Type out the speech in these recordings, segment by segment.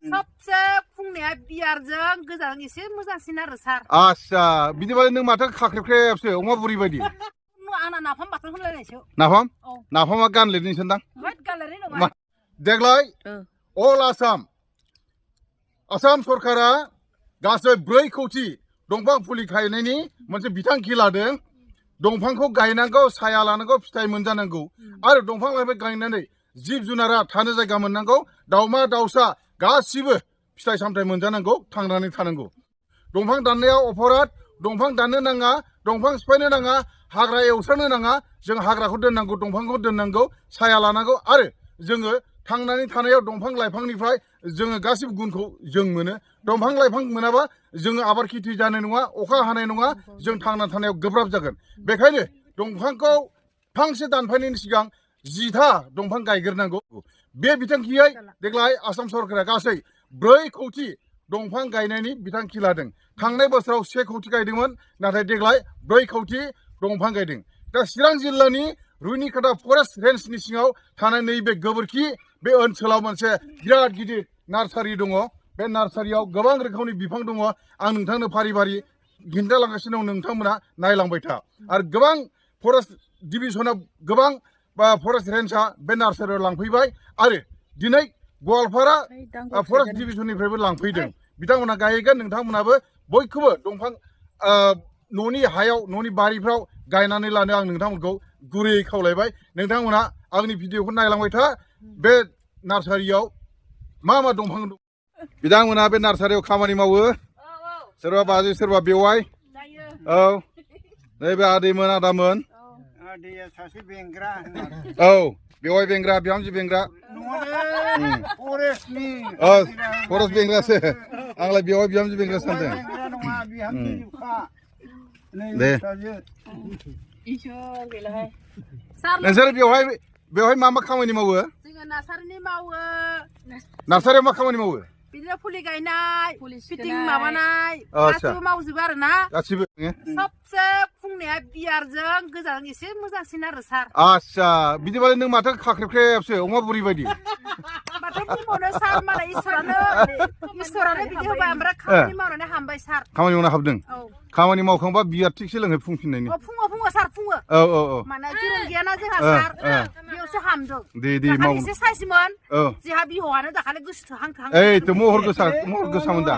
सबसे फुंनाया बियारजों गोजाजों एसे मोजांसिन आरो सार आच्छा बिदिबालाय नों माथो खाख्रेबख्रेबसो अमा बुरि बायदि आंना नाफाम बाथोन होनलायनायसो नाफाम औ नाफामा गानलेरनि सानदां होद गालारि नङा देग्लाय अल आसाम सरकारा गासै 4 कौटि दंफां फुलि गायनायनि मोनसे बिथांखि लादों दंफांखौ गायनांगौ साया लानांगौ फिथाइ मोनजानांगौ आरो दंफां लाइफां गायनानै जिब जुनारा थानो जायगा मोननांगौ दाउमा दाउसा गासिबो फिथाइ सामथाइ मोनजानांगौ थांनानै थानांगौ दंफां दाननायाव अपराध दंफां दाननो नाङा दंफां सिफायनो नाङा हाग्रा एवस्रांनो नाङा जों हाग्राखौ दोननांगौ दंफांखौ दोननांगौ साया लानांगौ आरो जोङो थांनानै थानायाव दंफां लाइफांनिफ्राय जोङो गासिबो गुनखौ जों मोनो दंफां लाइफां मोनाबा जोङो आबाद खेथि जानाय नङा अखा हानाय नङा जों थांना थानायाव गोब्राब जागोन बेखायनो दंफांखौ फांसे दानफायनायनि सिगां 10था दंफां गायग्रोनांगौ बे बिथांखियै देग्लाय आसाम सरकारा गासै 4 कौटि दंफां गायनायनि बिथांखि लादों थांनाय बोसोराव 1 कौटि गायदोंमोन नाथाय देग्लाय 4 कौटि दंफां गायदों दा चिरां जिल्लानि रुनिकाटा फरेस्ट रेन्जनि सिङाव थानाय नैबे गोबोरखि बे ओनसोलाव मोनसे बिराद गिदिर नार्सारि दङ बे नार्सारियाव गोबां रोखोमनि बिफां दङ आं नोंथांनो फारि फारि खिन्थालांगासिनो दं नोंथांमोना नायलांबाय था आरो गोबां फरेस्ट डिभिजनाव गोबां फरेस्ट रेन्जआ बे नार्सारियाव लांफैबाय आरो दिनै गवालपारा फरेस्ट डिभिजननिफ्रायबो लांफैदों बिथांमोना गायगोन नोंथांमोनाबो बयखौबो दंफां न'नि हायाव न'नि बारिफ्राव गायनानै लानो आं नोंथांमोनखौ गुरै खावलायबाय नोंथांमोना आंनि भिडिअखौ नायलांबाय था बे नार्सारियाव मा दंफां दं बिथांमोना बे नार्सारियाव खामानि मावो सोरबा बाजै सोरबा बेवाइ औ नैबे आदैमोन आदामोन आदैया सासे बेंग्रा औ बेवाइ बेंग्रा बिहामजो बेंग्रा फरेस्टनि फरेस्ट बेंग्रासो आंलाय बेवाइ बिहामजो बेंग्रा सानदों दे नोंसोर बेवहाय मा खामानि मावो जोङो नार्सारिनि मावो नार्सारियाव मा खामानि मावो बिदिनो फुलि गायनाय फिटिं माबानाय गासिबो मावजोबो आरो ना गासिबो सबसे फुंनाया बियारजों गोजाजों एसे मोजांसिन आरो सार आच्छा बिदिबालाय नों माथो खाख्रेबख्रेबसो अमा बुरि बायदि माथो बुंबावनो सार मालाय इसोरानो बिदि होबाय ओमफ्राय खामानि मावनानै हामबाय सार खामानि मावना हाबदों खामानि मावखांबा बियार थिगसे लोङै फुंफिननायनि फुङाव सार फुङो औ माने जिरन गैयाना जोंहा सार बेयावसो हामदों दे दाखालि एसे साइसमोन औ जोंहा बिहौआनो दाखालि गोसो हांथोहां ओइ महर गोसामोन दा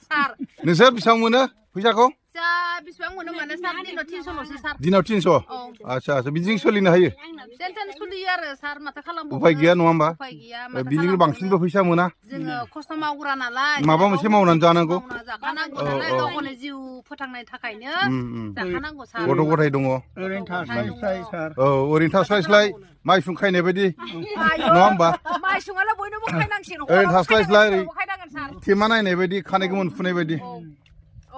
सार नोंसोर बेसेबां मोनो फैसाखौ जा बेसेबां मोनो माने सार दिनाव 300ल'सो सार दिनाव 300 आच्छा बिदिजों सोलिनो हायो जेन सोलियो आरो सार माथो खालामबावनो उफाय गैया नङा होमबा उफाय गैया बिनिख्रुइ बांसिनबो फैसा मोना जोङो खस्थ' मावग्रा नालाय माबा मोनसे मावनानै जानांगौ जाखानांगौ नालाय गावखौनो जिउ फोथांनाय थाखायनो जाखानांगौ सार गथ' गथाय दङ ओरैनो थास्लायस्लाय सार औ ओरैनो थास्लायस्लाय माइसुं खायनाय बायदि नङा होमबा माइसुङालाय बयनोबो खायनांसिगोन ओरैनो थास्लायस्लाय ओरै खायनांगोन सार थेमा नायनाय बायदि खानाय गोमोन फुनाय बायदि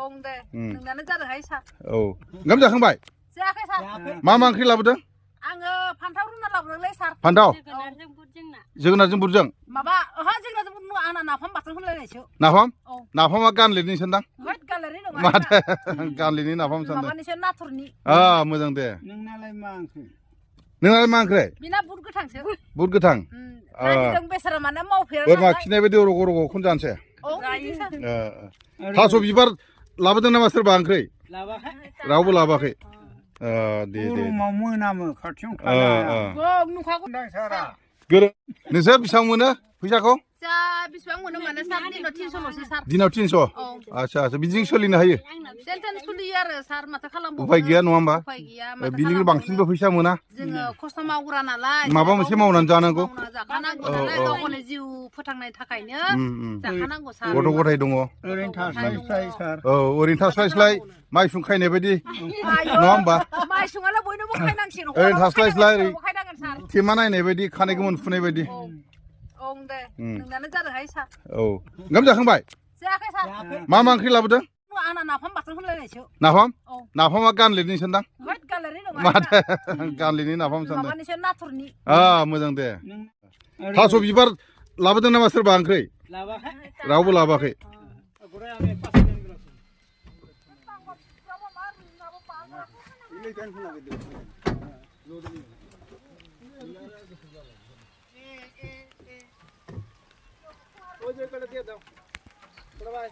औ दे नोंनानो जादोंहाय सार औ ओंखाम जाखांबाय जायाखै सार मा ओंख्रि लाबोदों आङो फान्थाव रुना लाबोदोंलै सार फान्थाव जोगोनारजों बुरजों माबा जोगोनारजों बुर आंना नाफाम बाथोन होनलायनायसो नाफामा गानलेरनि सानदां होद गालारि नङा माथो गानलेरनि नाफाम सानदों माबानिसो नाथुरनि मोजां दे नोंनालाय मा ओंख्रि मा ओंख्रि बिना बुद गोथांसो बुद गोथां नागिरदों बेसारा माने मावफेरा बोरमा खिनाय बायदि रग' रग' खौनो जानोसै थास' बिबार लाबोदों नामा सोरबा ओंख्रि रावबो लाबोआखै दे गरमाव मोनामो खाथियाव गोरों नोंसोर बेसेबां मोनो फैसाखौ जा बेसेबां मोनो माने सार दिनाव 300ल'सो सार दिनाव 300 आच्छा बिदिजों सोलिनो हायो जेन सोलियो आरो सार माथो खालामबावनो उफाय गैया नङा होमबा उफाय गैया बिनिख्रुइ बांसिनबो फैसा मोना जोङो खस्थ' मावग्रा नालाय माबा मोनसे मावनानै जानांगौ जाखानांगौ नालाय गावखौनो जिउ फोथांनाय थाखायनो जाखानांगौ सार गथ' गथाय दङ ओरैनो थास्लायस्लाय सार औ ओरैनो थास्लायस्लाय माइसुं खायनाय बायदि नङा होमबा माइसुङालाय बयनोबो खायनांसिगोन ओरैनो थास्लायस्लाय ओरै खायनांगोन सार थेमा नायनाय बायदि खानाय गोमोन फुनाय बायदि दे नोंनानो जादोंहाय सार औ ओंखाम जाखांबाय जायाखै सार मा ओंख्रि लाबोदों आंना नाफाम बाथोन होनलायनायसो नाफामा गानलेरनि सानदां होद गालारि नङा माथो गानलेरनि नाफाम सानदों माबानिसो नाथुरनि मोजां दे थास' बिबार लाबोदों नामा सोरबा ओंख्रि रावबो लाबोआखै भिडिअ कल दिया दो बाय